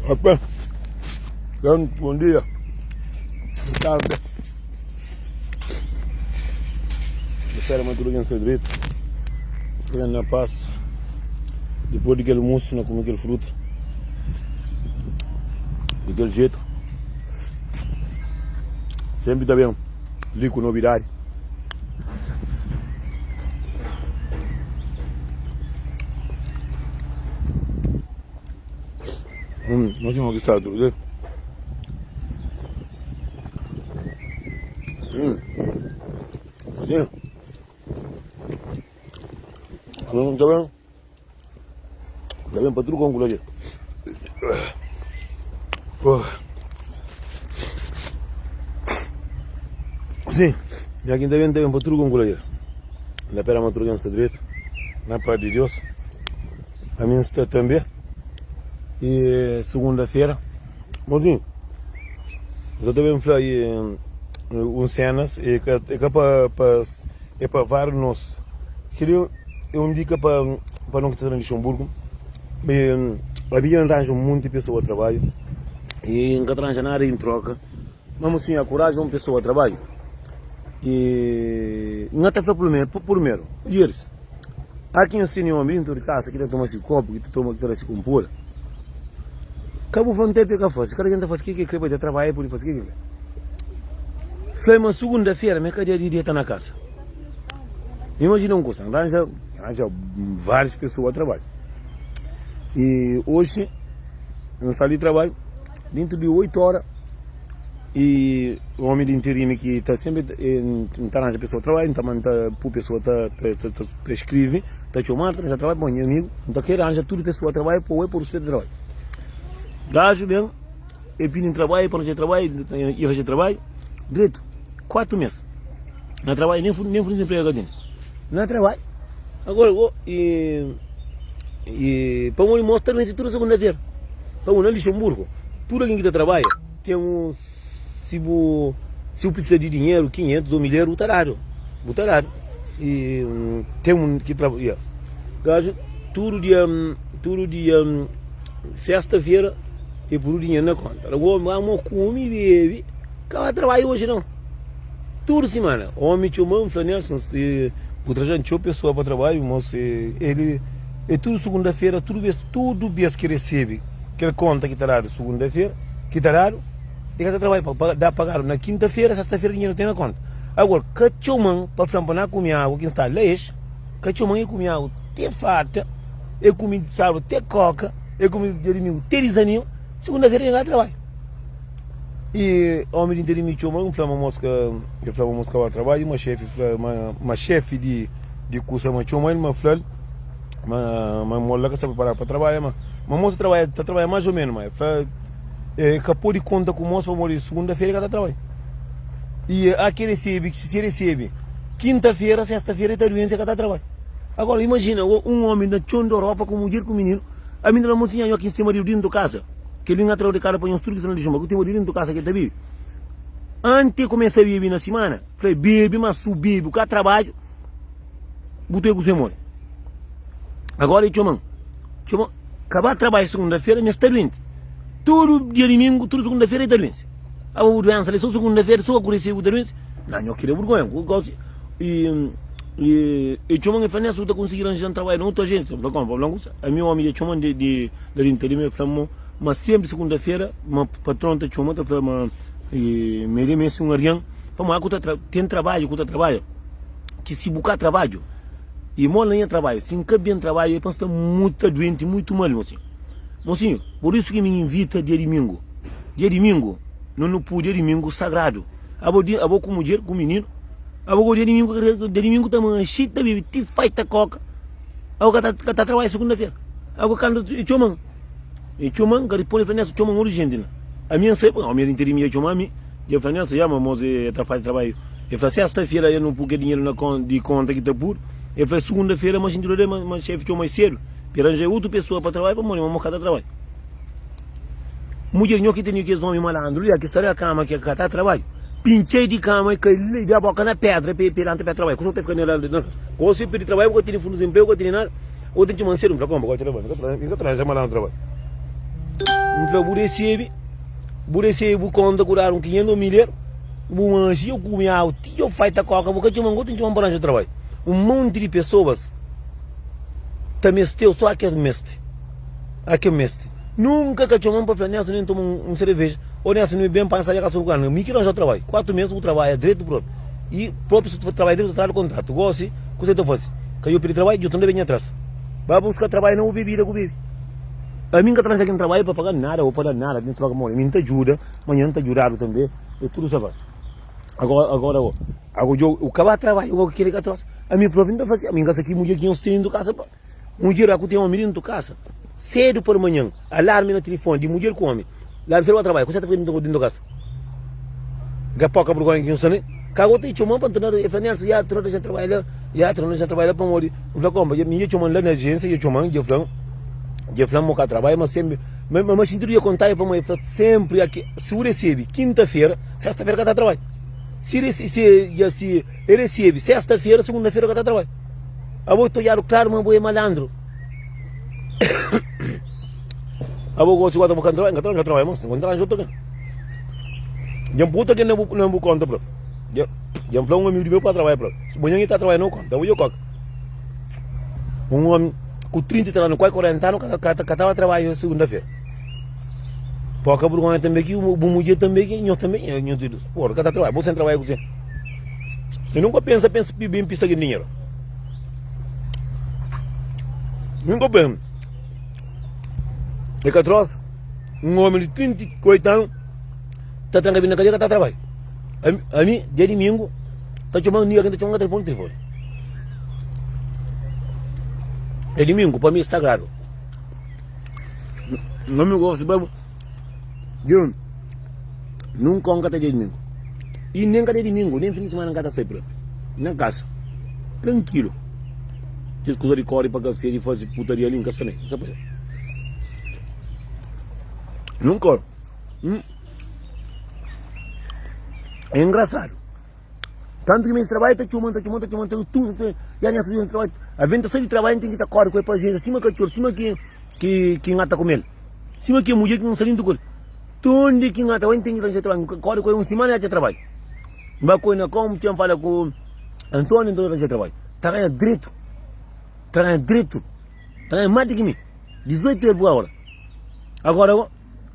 Ok. Bom dia. Boa tarde. Espero ma tudo bem sta direito. Tudo bem na paz. Depois de aquele almoço, na comer aquele fruta. Daquele jeito. Sempre tá bem. Li com novidade. Hum, nós temos que estar tudo. Hum. Sim. Não tá bem. Tá bem para tudo com aqui. Oh. Sim, já que tá bem, tá bem para tudo com aqui. Na pera madruga está direito. Na paz de Deus. A mim sta tambe. E segunda-feira. Mozinho, eu ta ben fla e un cenas e ka e ka pa pa é pa vários nos. Keli é un dika pa pa no ki ta sta na Luxemburgo. E abi dja N ranja un monti pesoa trabadju e N ka ta ranja nada em troka. Ma mosinhu, akoraja un pesoa trabadju e N ka ta fla purmeru, mudjeris. Há ki nhos tene omi dintu di kasa ki ta toma si kopu, ki ta toma, ki ta da si konpura. Ka bu fla nte pa e ka fase. Kada ken ta fase ke ki e kre, pa e ta trabadja e pudi fase ke ki e kre. Fla ma sugunda-fera ma e ka dia di deta na kasa. Imajina un kusa, N ranja, N ranja várius pesoa trabadju. I oxi N sta di trabadju dintu di oitu ora. I omi di interimi ki ta senpri N ta ranja pesoa trabadju, N ta manda pu pesoa ta ta skrivi, ta txoma, ta ranja trabadju, bon nha amigu, N ta kre ranja tudu pesoa trabadju pa oi pa ruspeta trabadju. Gaju ben, e pidi-m trabadju pa ranja trabadju, i ranja trabadju dretu, 4 mes na trabadju, nen nen dezenpregu ka tene, na trabadju. Agora go i i pamodi mos ta vense tudu segunda-fera, pamodi na Luxemburgo tudu algen ki ta trabadja. Ten un si bu si bu precisa di dinheru 500 ou 1000 euro bu ta dadu bu ta dadu e ten un ki tra ya gajo tudu dia tudu dia sexta feira e puru dinheru na conta ago amo kumi bebe ka ba trabadja hoje não tudu semana omi txoma fla Nelson si bu tra txeu pessoa pa trabadju mos ele é tudu segunda feira tudu bes tudu bes ki recebe Kel konta ki ta dadu sugunda-fera, ki ta dadu, e ka ta trabadja pa da pagadu na kinta-fera, sesta-fera dinheru ten na konta. Agora, ka txoman pa fla-m pa na kume agu ki N sta la es, ka txoman e kume agu te farta, e kume sábadu te koka, e kume dia dumingu te dizanima, sugunda-fera e ka trabadja. E omi di interi mi txoman, N fla ma mos ka, el fla ma mos ka ba trabadja, ma xefi fla ma, ma xefi di di kusa ma txoma el ma fla-l. Ma ma mo la ka sta preparadu pa trabadja ma ma mos ta trabadja ta trabadja mais ou menos ma el fla e ka pode konta ku mos pamodi sugunda fera e ka ta trabadja e a ke resebe si resebe kinta fera sesta fera e ta duense e ka ta trabadja agora imajina un omi na txon di Europa ku mudjer ku mininu ami ta fla mosinha nho ki ten maridu dintu kasa kel-li N atrau di kada pa nhos tudu ki sta na Luxemburgo ku ten maridu dintu kasa ke ta bibi anti e kumesa bibi na simana fla bebe ma su bebe ka trabadju Bu ta kuzê modi? Agora e txoman, txoman, ka ba trabadja segunda-fera, mi sta duenti. Tudu dia dimingu, tudu segunda-fera e ta duense. Abo bu duensa li so segunda-fera, so ku resibu bu ta duense. Na nho kre burgonha, ku gosi. E e e txoman e fla Nelson bu ta konsigi ranjan trabadju na otu ajensia. N fla komu? Pa fla kusa. Ami omi dja txoman di di la di interior, e fla-m mo ma senpri segunda-fera ma patron ta txoma ta fla ma e ma el meste un argen pamodi ku ta tra ten trabadju ku ta trabadja. ki si bu ka trabadju i mo na nha trabadju si nka ben trabadju é pa nsta muta duenti mutu mal mosinhu mosinhu por isu ki mi invita dia dimingu dia dimingu no nu pui dia dimingu sagradu abo di abo ku mudjer ku mininu abo ku dia dimingu dia dimingu ta manxi ta bibi ti fai ta koka abo ka ta ka ta trabadja segunda fera abo kandu e txoman e txoman ka riponde fla nessa txoman urgenti na ami N sai pa omi interi mi dja txoma ami dja fla nessa ya ma mos e ta fai trabadju El fla, Sesta-fera el no pui kel dinheru na di konta ki ta pudu. El fla, Sugunda-fera ma xinti dor ma xefi txoma el sedu pa el ranja otu pesoa pa trabadja pamodi ma mo ka ta trabadja. Mudjer, nho ki tene kes omi malandru li, ki sta na kama ki ka ta trabadja, pintxai di kama i kai li da boka na pedra pa el lanta pa el trabadja. Kusa ku ta fika nel na kasa. Gosi el pidi trabadju, bu ka tene fundu di npregu, bu ka tene nada, o ten txoma-m sedu. N fla, Konpa, gosi trabadja, N ka ta ranja malandru trabadja. N fla bu resebe, bu resebe bu konta ku dadu un 500 o 1000 eru, bu manxi djo kume agu ti djo fai ta koka bu ka txoma ngu, ten txoma pa ranja trabadju. Un monti di pesoas ta mesteu so a kes meste, a kes meste. Nunka ka txoma-m pa fla Nelson nen toma un sereveja o Nelson mi ben pa nsaia ka sobu ku mi ki ranja trabadju. 4 mes bu trabadja dretu propi i propi si bu trabadja dretu ta tradu kontratu. Gosi kuzê ta fasi? Ka yo pidi trabadju djo ta ben nha tras. Ba buska trabadju na bu bebida ku bebe. Ami N ka ta ranja ken trabadju pa paga nada o pa da nada mi troka modi mi N ta djuda manha N ta djudadu tanbe e tudu sa fasi. Agora agora o ago djo u ka ba trabadju gosi kila ka trosa ami propi N ta fasi ami N ka sa ki mudjer ki nhos tene dentu kasa pa. Mudjer aku ten omi dentu kasa sedu parmanhan alarmi na tilifoni di mudjer ku omi la sedu ba trabadja kusa ta fika dentu kasa ka poka burgonha ki nhos sta ne ka go ta txoman pa nta e fla Nelson ya trata xa trabadja la ya trata xa trabadja la pamodi N fla konpa mi dja txoman la na ajensia dja txoman dja flan dja flan mo ka trabadja ma senpri ma ma xintidu dja konta pamodi e fla senpri aki si bu resebi kinta fera sesta fera ka ta trabadja si si si e resebi sesta fera segunda fera ka ta trabadja. Abo ta odjadu klaru ma bo é malandru. Abo gosi gosta bu ka trabadja, nka trabadja, nka trabadja mas, nka trabadja otu algen. Dja N puta ken na bu na bu konta propi. Dja dja N fla un amigu di meu pa trabadja propi. Si manhan i ta trabadja na bu konta, abo dja koka. Un omi ku 30 anu, kuasi 40 anu ka ka ka taba trabadja segunda-fera. Poka burgonha tanbe ki bu mudjer tanbe ki nho tanbe nho tudu. Porra, ka ta trabadja, bo sen trabadja ku sen. Eu nunca pensa pensa bem pisa gen dinheiro. Nunca pensa. É ka troça. Um homem de 38 anos tá tranca na cadeia que tá trabalho. A, a mim, dia domingo, tá chamando ninguém, tá chamando telefone, telefone. É domingo, para mim é sagrado. Não me gosto, bebo. Djon, nunka N ka ta dia dimingu. I nen ka dia dimingu, nen fin di simana N ka ta sai propi. Na kasa, trankilu. Kes kuza di kori pa kafé, di fase putaria li, N ka sta ne. N sta pa el. Nunka. É engrasadu. Tantu ki mi es trabadju ta txoma, ta txoma, ta txoma, ta tudu ta ya nha subi trabadju. Aven ta sai di trabadju N ten ki ta kori ku el pa ajénsia sima katxor, sima ki ki ki N ata kume-l, sima ki mudjer ki N sta dintu ku el. Tundi ki N ata bai N ten ki ranja trabadju, N kori ku el un simana N atxa trabadju. N bai ku el na kau, N ten fala ku Antônio, Antônio ranja trabadju. Ta ganha dretu, ta ganha dretu, ta ganha más di ki mi, 18 euru pur ora. Agora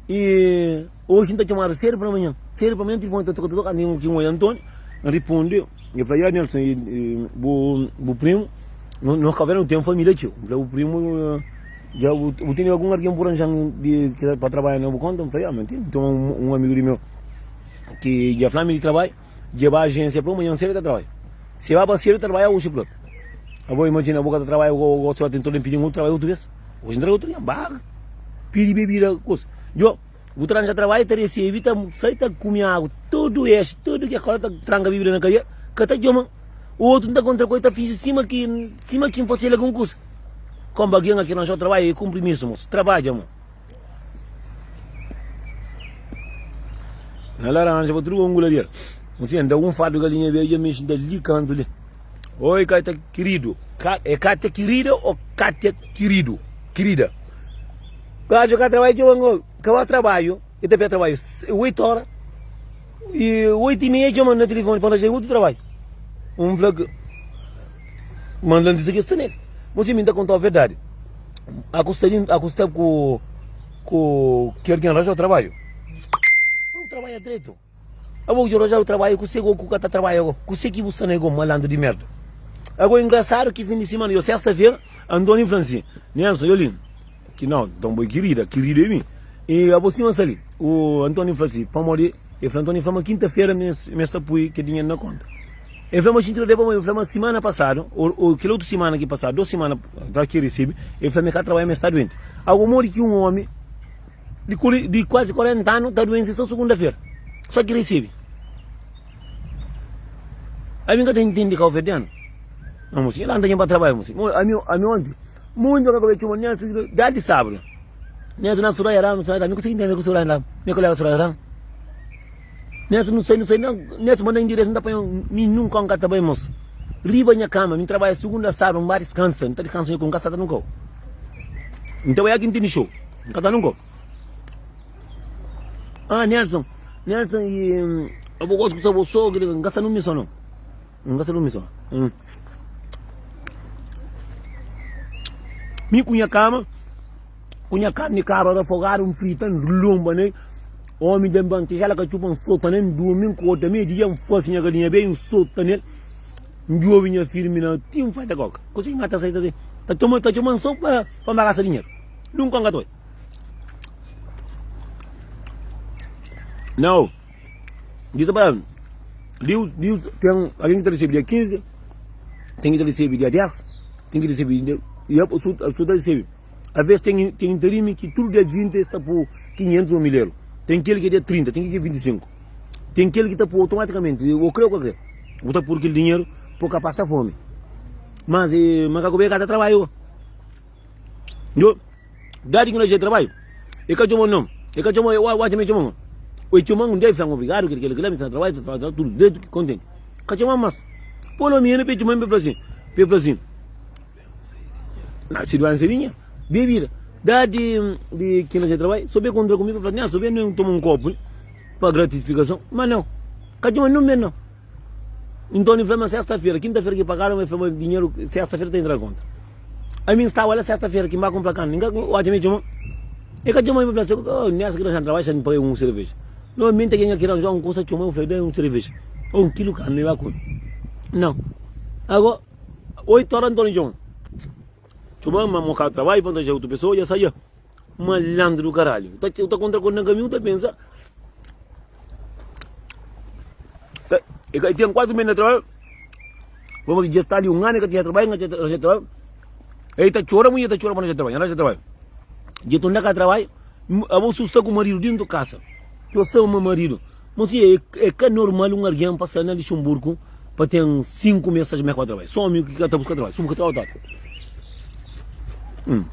E oji N ta txomadu sedu pa manhan. Sedu pa manhan tilifoni ta toka ta toka Ami ki N oja Antoni N rispundi E fla, ya Nelson bu bu primu No ka nu ten familia txeu N fla bu primu dja bu bu tene algun algen bu ranjan di pa trabadja na bu konta? N fla, ya ma N tene N ten un amigu di meu ki dja fla-m di trabadja Dja ba ajensia fla manhan sedu ta trabadja Si ba pa sedu ta trabadja oxi propi Abo imajina bu ka ta trabadja gosi ba ten pidi un trabadja otu bes Oxi N trabadja otu dia N ba pidi bebida kusa Djo bu ta ranja trabadju ta resebi ta sai ta kume agu tudu es tudu ke kola ta tranka bebida na kadia ka ta txoma otu N ta kontra ku el ta finji sima ki sima ki N fasel algun kusa Konba algen aki ranja trabadju e kunprimisu mos trabadja mo. Na laranja pa tudu un guladeira. Un sim, da un fardo galinha bedja mexi da li kantu li. Oi Katia querido. Ka, é Katia querida ou Katia querido? Querida. Gajo ka trabalho txeu ango, ka ba trabalho, e ta pé trabalho 8 horas e 8 e meia txoma na telefone pa arranjar outro trabalho. Um fla que manda disse que está nele. Mas sim, me tá contar a verdade. Aku sta ku ku ki algen ranja trabadju. Bu trabadja dretu. Abo dja ranja trabadju kuse go ku ka ta trabadja go. Kuse ki bu sta na go malandru di merda. Ago engrasadu ki fin di simana yo sesta fera Antoni fla si, Nelson yo li ki nau nton bo é kirida, kiridu é mi. E abo sima sta li. O Antoni fla si, pamodi e fla Antoni fla ma kinta fera mi es ta pui kel dinheru na konta. El fla ma xinti dor pamodi el fla ma simana pasadu ô kel otu simana ki pasadu, dos simana atras ki el resebe, el fla ma el ka trabadja ma el sta duenti. Ago modi ki un omi di di kuazi 40 anu ta duense so sugunda-fera, so ki resebe? Ami N ka ta intende kauverdianu. Não, mocinho, lá não tem para trabalho, mocinho. Ami, ami ontem, muito que eu chamo Nelson, dá de sábado. Nelson na Soraya Ramos, Soraya Ramos, não consegui entender com Soraya Ramos. Minha colega Soraya Ramos. Neto nu sai nu sai não Neto manda endereço nu ta panha mi nunca N ka ta bai mos Riba nha kama mi trabalha segunda a sábado N ba diskansa N ta diskansa nha ku N ka sa ta nunka N ta bai aki N tene show N ka ta nunka. Ah Nelson, Nelson i abo gosta ku sta bo so, N ka sta nun mison no. N ka sta nun mison. Mi ku nha kama, ku nha karni kabra rafogadu, N frita, N lonba nel. Omi da-m ban tijela katxupa, N sota nel, N durmi, N korda mei dia, N fase nha galinha bei, N sota nel. N djobe nha firmi na ti N fai ta koka. Kuzê ki N ka ta sai ta sai? Ta txoma, ta txoma-m so pa N ba gasta dinheru. Nunka N ka ta oi. Nau. Di ta pa di di ten algen ki ta resebe dia 15, ten ki ta resebe dia 10, ten ki resebe dia ya su su ta resebe. Aves ten ten interimi ki tudu dia 20 sta pu 500 o 1000 euro. Ten kel ki é dia 30, ten kel ki é 25. Ten kel ki ta pu otomatikamenti, o kre o ka kre. Bu ta pur kel dinheru pa ka pasa fomi. Mas e makaku be ka ta trabadju. Njo dadi ki no dja trabadju, e ka txoma nom, e ka txoma o atxa ma e txoma o e txoma un dia e fla obrigadu kel kel kila mi sta na trabadju ta trabadja tudu dretu ki kontenti. Ka txoma mas. Polo minu pa e txoma pa e fla sin, pa e fla sin, na si duensa di nha bebida. Dadi di ki no dja trabadju, so be kontra ku mi pa fla nha so be no toma un kopu li pa gratifikason, ma nau, ka txoma nom men nau. Ntoni fla ma sesta-fera, kinta-fera ki pagadu, ma el fla ma dinheru sesta-fera ta entra na konta. Ami N staba la sesta-fera ki N ba kunpra karni, N ka odja ma el txoma. El ka txoma mi pa fla si, oh, nessa ki ta xan trabadju, xa N paga un serveja. Normalmenti algen ki ranja un kusa txoma, el fla, da un serveja ou un kilu karni, el ba kume. Nau. Ago, oitu ora Ntoni txoma. Txoma ma mo ka trabadju pa N ta odja otu pesoa, dja sai dja. Malandru do caralho. Ta, ta contra com na caminho, ta pensa. Ta, e tem 4 meses na trabalho. Vamos dizer, está ali um ano que tinha trabalho, não tinha trabalho. Ele tá chora, mulher tá chora, mas não tinha trabalho, não tinha trabalho. De tu não trabalho, a você está com o marido dentro de casa. Eu sou meu marido. Mas é, é que é normal um alguém passar na Luxemburgo para ter 5 meses, 6 meses para trabalhar. Só amigo que está buscando trabalho, só busca trabalho. Hum.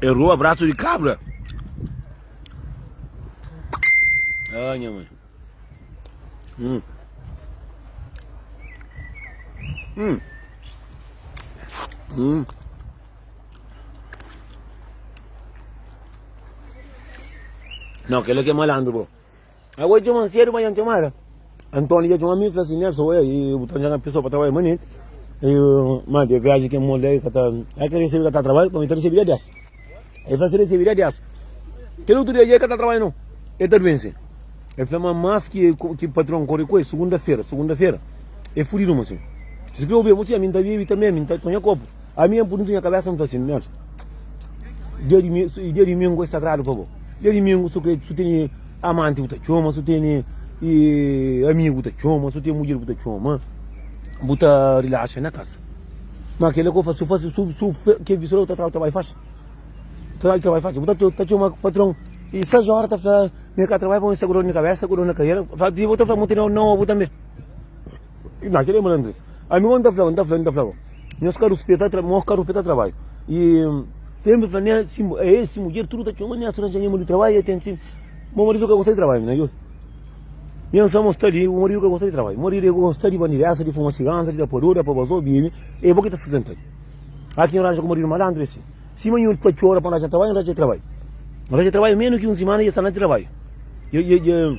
Errou abraço de cabra. Ai, minha mãe. Hum. Hum. Hum. Não, kel-la ki é malandru, bro. Agora txoma sedu, ma dja N txomadu. Antônio dja txoma mi, fla si, Nelson, oi, e bu ta dja pesoa pa trabadja manenti. E, ma de viaji ki N molda e ka ta, e ka resebe ka ta trabadja, pa mi ta resebe dia 10. E fla si resebe dia 10. Kel otu dia dja e ka ta trabadja no, e ta duense. E fla ma mas ki ki patron kore ku e sugunda-fera, sugunda-fera, e fudidu ma si. Si kre obi, ami N ta bebi tanbe, ami N ta tonha kopu. Ami N pudi ntu nha kabesa, N fla si, Nelson, dia di dia dimingu é sagradu pa bo. Dia dimingu su kre su tene amanti bu ta txoma, su tene amigu bu ta txoma, su tene mudjer bu ta txoma, bu ta rilaxa na kasa. Ma kila ku fasi, su fasi, su su ke bisu la bu ta trabadja faxi. Trabadju trabadju faxi, bu ta ta txoma patron i 6 ora ta fla mi ka trabadja pa mi sta ku dor na kabesa, ku dor na kadera, fla di bo ta fla mu tene na obu tanbe. Na kel malandris. Ami N ta fla, N ta fla, N ta fla bo, nhos ka ruspeta, mos ka ruspeta trabadju. I sempri fla nha si e si mudjer tudu ta txoma nha suranta nha maridu trabadju e ten si mo maridu ka gosta di trabadju na yo. Nha nsa mo sta li, o maridu ka gosta di trabadju. Maridu e gosta di bandidesa, di fuma sigansa, di da pa do, da pa bazo, bebe, e bo ki ta sustenta-l. Aki N ranja ku maridu malandru e si. Sima nhu ta txora pa N raja trabadju, N raja trabadju. N raja trabadju menu ki un simana dja sta na trabadju. Dja, dja, dja,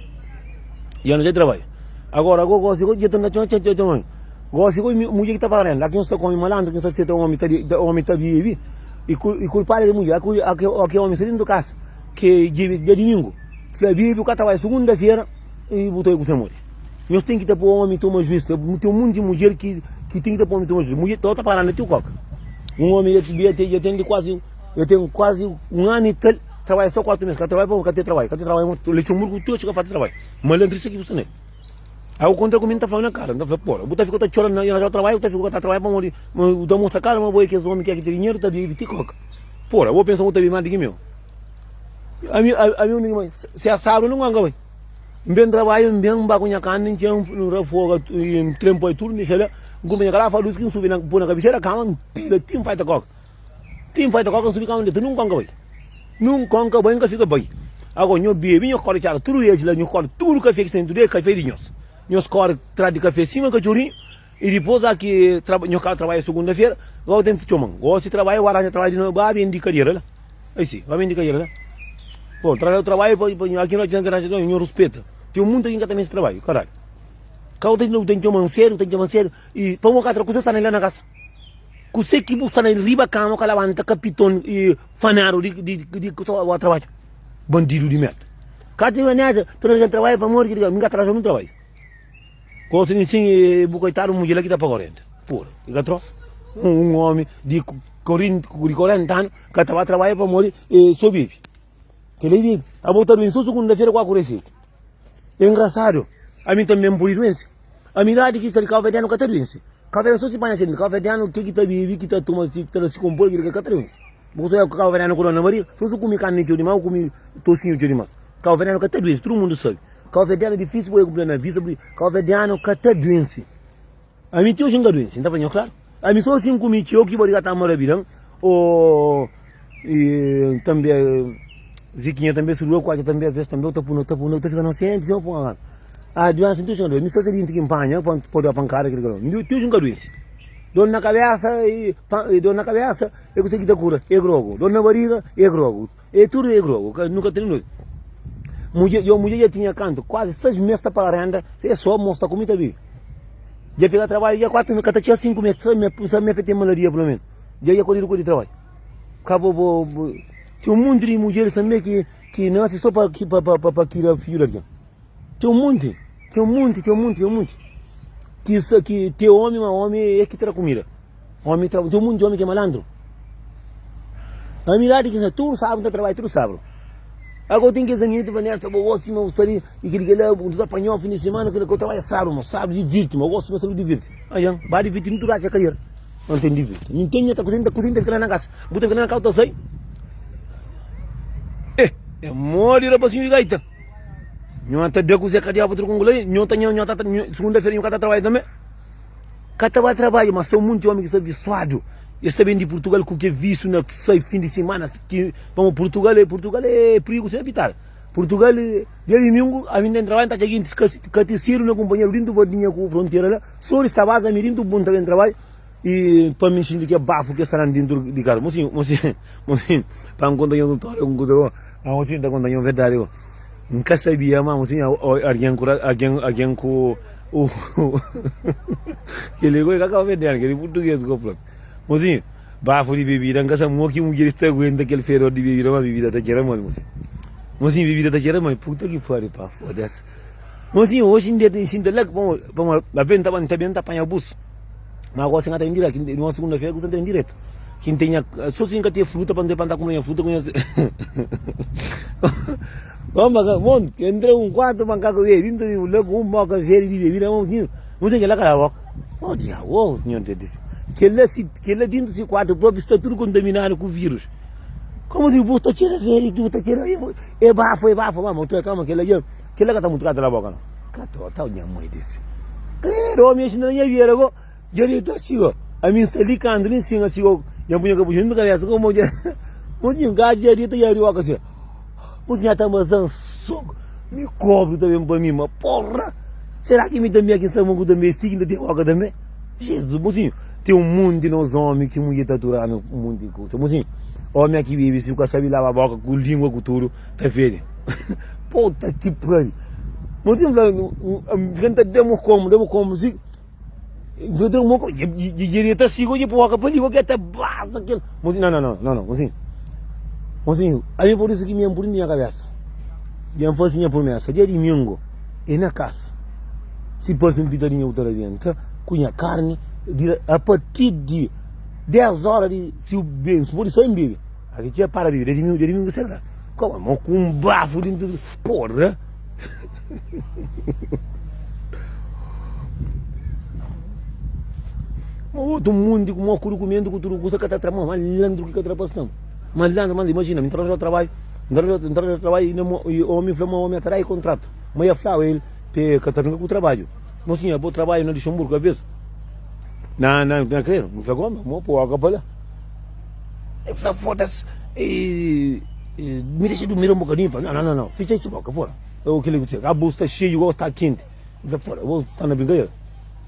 dja N raja trabadju. Agora, ago gosi go dja ta na txon, txon, txon, txon. Gosi go mudjer ki ta paga renda. Aki nhu sta ku omi malandru, ki nhu sta seta omi ta di, omi ta bibi. I ku, i kulpadu é di mudjer. Aki, aki, aki omi sta dentu kasa, ki dja, dja dimingu, fla bibi, ku ka trabadja sugunda-fera. I bu ta oi ku se modi. Nhos ten ki ta poi omi toma juiz. Ten un monti mudjer ki ki ten ki ta poi omi toma juiz. Mudjer ta para na tiu koka. Un omi dja dja dja ten di kuazi dja ten kuazi un anu i tal trabadja so 4 mes. Ka trabadja pa ka ten trabadju. Ka ten trabadju mo Luxemburgu tudu txiga falta trabadju. Malandrisa ki bu sta nel. Au kontra ku mi N ta fla na kara. N ta fla pora bu ta fika ta txora na na trabadju bu ta fika ta trabadja pamodi bu ta mostra kara ma bo e kes omi ki ten dinheru ta bibi ti koka. Pora bo pensa bu ta bibi mas di ki mi. Ami ami un di se asadu nu ngonga bai. N ben trabadja, N ben ba ku nha karni, N txia, N rafoga, N trenpa tudu, N dexa la, N kume nha garafa lus ki N subi na, pui na kabisera kama, N pila ti N faita koka. Ti N faita koka, N subi kama, N deta, nun konka bai. Nun konka bai, N ka fika bai. Ago, nho bebe, nho kore txada tudu es la, nho kore tudu kafé ki sta dentu del, kafé di nhos. Nhos kore tras di kafé sima katxorinhu. I dipôs a ki nho ka trabadja sugunda-fera, gosi ten ki txoma-m. Gosi trabadja, bu aranja trabadju di novu, ba bende kadera la. Ai si, ba bende kadera la. Pô, trabadja trabadju pa pa nho, aki no ten ki aranja trabadju, nho ruspeta. Ten munti algen ki ka ta meste trabadju, karalhu. Ka bu ten ten ki txoma-m sedu, ten ki txoma-m sedu. I pa bu ka tra kuzê sta na la na kasa? Kuzê ki bu sta na riba kama, ka labanta kapiton i fanadu di di di ku ta ba trabadja? Bandidu di merda. Ka ten manera, ta aranja trabadju pamodi ki mi ka ta aranja nun trabadju. Gosi di sin e bu koitadu mudjer la ki ta paga renta. Pura, i ka trosa. Un omi di di 40 anu ka ta ba trabadja pamodi e so bibi. Kila i bibi. Abo ta duensi so sugunda-fera ku aku resibu. E ngrasadu. Ami tambi N pudi duensi. Ami idadi ki sta di kauverdianu ka ta duensi. Kauverdianu so si panha asidenti. Kauverdianu ke ki ta bibi, ki ta tuma si, ki ta da si konpoi, kila ka ta duensi. Bu ka oja kauverdianu ku dor na bariga? So si kumi karni txeu dimas, o kumi tosinhu txeu dimas. Kauverdianu ka ta duensi, tudu mundu sabi. Kauverdianu é difísil bu oja na vista, kauverdianu ka ta duensi. Ami ti oji N ka duensi, N ta fla nho klaru. Ami so si N kumi txeu ki bariga ta maravidan, o tanbe Zikinha tanbe si rua ku atxa tanbe aves tanbe ta puna ta puna ta fika nosenti si pun a duensa ti oji N ka duensi. Mi so si dinti ki N panha pa pode da pankada kila kila. Mi ti oji N ka duensi. Dor na kabesa i dor na kabesa e kusa ki ta kura e grogu, dor na bariga e grogu. E tudu e grogu, ka nu ka tene noite. Mudjer, yo mudjer dja tinha kantu, kuazi 6 mes ta paga renda, e so mos ta kumi ta bibi. Dja pega trabadju dja 4 mes, ka ta txega 5 mes, 6 mes, 6 mes pa ten malaria pelo menos. Dja dja koridu ku di trabadju. Ka bo bo, bo ten un monti di mudjeris tanbe ki ki nasi so pa pa pa pa kria fidju di algen. Ten un monti, ten un monti, ten un monti, ten un monti. Ki sa ki te omi ma omi e ki tra kumida. Omi tra, ten un monti di omi ki é malandru. Amizadi ki sta tudu sábadu ta trabadja tudu sábadu. Agora ten kes amigu ki ta fla Neto, bo gosi ma bu sta li i kel kel la, bu ta panhau fin di semana, kel la, ku trabadja sábadu, ma sábadu divirti, ma gosi ma sábadu divirti. Ayan, ba divirti, nuntu ratxa kadera. Ma n ten divirti. Mi n ten nha ta kuzinha, ta kuzinha, ta fika la na kasa. Bu ta fika la na kasa, bu ta sai. Eh, é modi rapasinhu di gaita. Nho ta da kuzê ka diabu truku ngula, nho ta nho ta segunda-feira nho ka ta trabadja tanbe. Ka ta ba trabadja, ma são munti omi ki sta visuadu. Es ta ben di Purtugal ku ke visu na sai fin di simana ki pamo Purtugal é Purtugal é prigu sem apitar. Purtugal dia dimingu ami n ten trabadju n ta atxa gentis ka ka tisidu na kunpanheru dintu Vardinha ku frontera la sori sta baza ami dintu bu n ta ben trabadju i pa mi sinti ke bafu ke sta dan dintu di kasa. Mosinhu mosinhu mosinhu pa n konta nhos un stória un kuza bo a mosinhu n ta konta nhos verdadi bo n ka sabia ma mosinhu algen ku algen algen ku Kel-li gosi ka kabuverdianu, kel-li purtuges ku fla. Mosinhu, bafu di bebida, N ka sabe mo ki mudjeris ta aguenta kel fedor di bebida, ma bebida ta txera mal, mosinhu. Mosinhu, bebida ta txera mal, puta ki pari, pá, foda-s. Mosinhu, oxi N deta N xinta la, pamodi aves N ta ba, N ta ben, N ta panha bus. Ma gosi N ka ta ben diretu, ki nos segunda-fera ku ta ben diretu. Ki N ten nha, so si N ka ten fruta pa N ta kunpra nha fruta ku nha. Bon baka bon entra un kuartu pa nka ku bebe nta la ku un boka verde di bebida mon sinhu mon sinhu kila kala boka oh diabu oh sinhor Deus di seu kila si kila dintu si kuartu propi sta tudu kontaminadu ku virus komu si bu sta txera verde bu ta txera e bafu e bafu ma tu kama kila dja kila ka ta mutu kata la boka no ka ta nha mai di seu kredu omi na nha vida go. Dja deta si go. Ami nsta li kantu li nsin asi go. Dja npunha kapuxin na kabesa go mo dja mo dja nka dja deta dja riu oka si. Mo si nha ta mazan so mi kobri ta ben pa mi ma porra. Sera ki mi tambi aki nsta mo ku tambi si ki nta ten oka tambi? Jesus mosinhu ten un monti nos omi ki mudjer ta turanu un monti kusa mosinhu omi aki bibi si bu ka sabi laba boka ku lingua ku tudu ta fedi puta ki pari mosinhu fla nta ta da mo komu da mo komu si. Dja N fase nha promesa dia dimingu e na kasa Si parse un pitadinha bu ta rabenta ku nha karni A partir di 10 ora di si bu bebe si pode sai N bebe Aki dja para bebe dia dimingu dia dimingu será Koma ku un bafu dintu porra. Ma otu mundu ku moku dukumentu ku tudu kusa ka ta tra ma malandru ki ka tra pas tam malandru malandru imajina mi ta ranja trabadju mi ta ranja mi ta ranja trabadju i na mo i omi fla ma omi ata dai kontratu ma ia fla el pe ka ta brinka ku trabadju mo sinhor bo trabadju na Luxemburgo aves na na na kredu mi fla gomi mo po oka pa la el fla fodas i mi dexa durmir un bokadinhu pa nau nau nau fitxa si boka fora. Ô kel-li ku txeu, abu sta xeiu, gosi sta kenti. N fla, Fora, bo sta na brinkadera.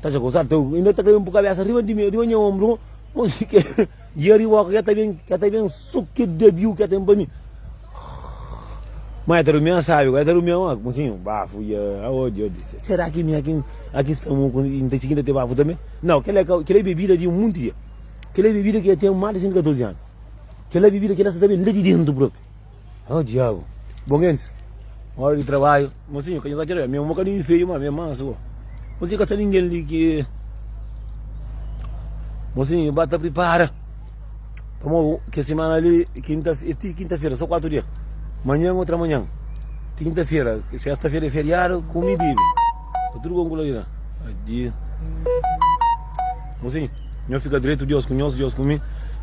Ta txa gozadu, ta inda ta kai un kabesa riba di mi, riba nha ombru, mosi ke Jerry Walker ke ta ben, ke ta ben so ke dabiu ke ten pa mi. Ma e ta rumia sabi, e ta rumia ma mosinhu, bafu ya, oh Deus di sel. Será ki mi aki, aki sta mu ku inta txi ki ta ten bafu tanbe? Nau, kela é ka, kela é bebida di un munti dia. Kela é bebida ki e ten mas di 114 anu. Kela bebida kela sta ta ben la di dentu propi. Oh diabu. Bon gentis, ora di trabadju, mosinhu ka nhos atxa da, mi é un bokadinhu feiu ma mi é mansu bo. Mosinhu ka sta ningen li ki Mosinhu ba ta pripara pamodi kes simana li kinta ti kinta-fera so 4 dia. Manhan otra manhan ti kinta-fera, sesta-fera é feriadu, kume i bibi. Pa tudu bon kula li la. Adi. Mosinhu, nho fika dretu, Deus ku nhos, Deus ku mi.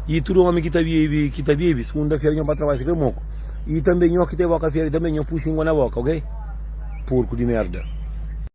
I tudu omi ki ta bibi, ki ta bibi, segunda-fera nho ba trabadja si kre moku. I tanbe nho ki ten boka feri tanbe nho puxa ingua na boka, ok? Porku di merda.